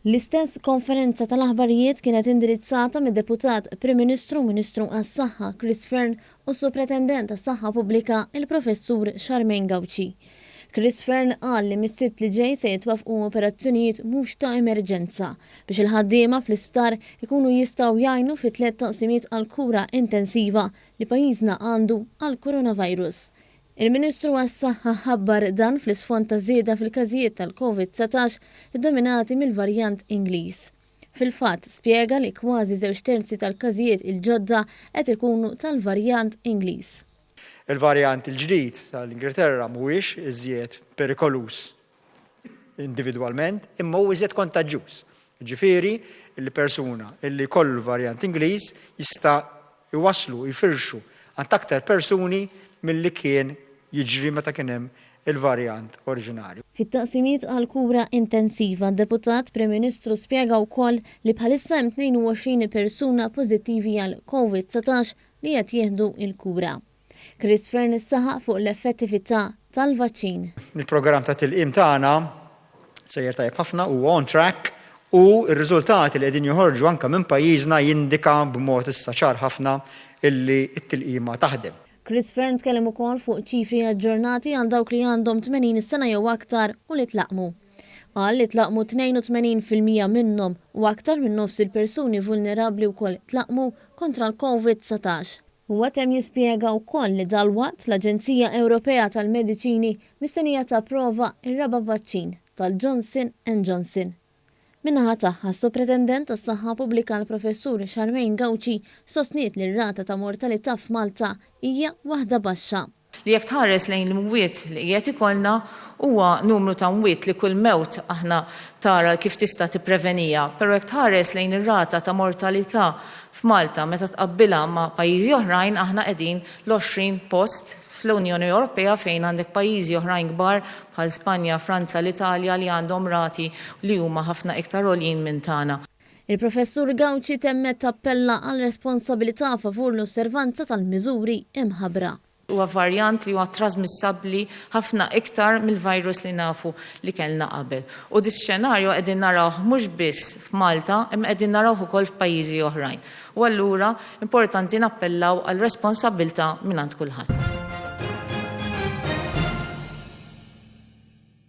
L-istess konferenza tal-aħbarijiet kienet indirizzata mid-Deputat Prim Ministru u Ministru għas-Saħħa Chris Fearne u s-Supretendent tas-Saħħa Pubblika il-Professur Charmaine Gauci. Chris Fearne qal li mis-Sibt li ġej se jitwaffqu operazzjonijiet mhux ta' emerġenza biex il-ħaddiema fl-isptar ikunu jistgħu jgħinu fit-tlett taqsimiet għall-kura intensiva li pajjiżna għandu għall-coronavirus. Il-Ministru għas-Saħħa ħabbar dan fl-isfond ta' żieda fil-każijiet tal-Covid 19 iddominati mill-varjant Ingliż. Fil-fatt, spjega li kważi żewġ terzi tal-każijiet il-ġodda qed ikunu tal-varjant Ingliż. Il-varjant il-ġdid tal-Ingilterra mhuwiex iżjed perikoluż individwalment, imma hu iżjed kontaġġjuż. Jiġifieri li persuna li jkollu l-varjant Ingliż jista' jwasslu, jfirxu għand aktar persuni milli kien jiġri meta kien hemm il-varjant oriġinarju. Fit-taqsimiet għall-kura intensiva, d-Deputat Prim Ministru spjega wkoll li bħalissa hemm 22 persuna pożittivi għal Covid 19 li qed jieħdu l-kura. Chris Fearne saħaq fuq l-effettività tal-vaċċin. Il-programm ta' tilqim tagħna sejjer tajjeb ħafna, huwa on track u r-riżultati li qegħdin joħorġu anke minn pajjiżna jindika b'mod issa ċar ħafna illi t-tilqima taħdem. Chris Fearne tkellem ukoll fuq ċifri aġġornati għal dawk li għandhom 80 sena jew aktar u li tlaqqmu. Qal li tlaqqmu 82% minnhom u aktar minn nofs il-persuni vulnerabbli wkoll tlaqqmu kontra l-Covid 19. Huwa temm jispjega wkoll li dalwaqt l-Aġenzija Ewropea tal-Mediċini mistennija tapprova r-raba' vaċċin tal-Johnson and Johnson. Min-naħa tagħha, s-Supretendent tas-Saħħa Pubblika l-Professur Charmaine Gauci sostniet li r-rata ta' mortalità f'Malta hija waħda baxxa. Li jekk tħares lejn l-imwiet li qiegħed ikollna, huwa numru ta' mwiet li kull mewt aħna tara kif tista' tippreveniha, però jekk tħares lejn ir-rata ta' mortalità f'Malta meta tqabbilha ma' pajjiżi oħrajn aħna qegħdin l-20 post fl-Unjoni Ewropea fejn għandek pajjiżi oħrajn kbar bħal Spanja, Franza, l-Italja li għandhom rati li huma ħafna iktar għoljin minn tagħna. Il-Professur Gauci temmet tappella għal responsabilità favur l-osservanza tal-miżuri imħabbra. Huwa varjant li huwa trasmissabbli ħafna iktar mill-virus li nafu li kellna qabel. U dis-xenarju qegħdin narawh mhux biss f'Malta imma qegħdin narawh ukoll f'pajjiżi oħrajn. U allura importanti nappellaw għal responsabbiltà mingħand kulħadd.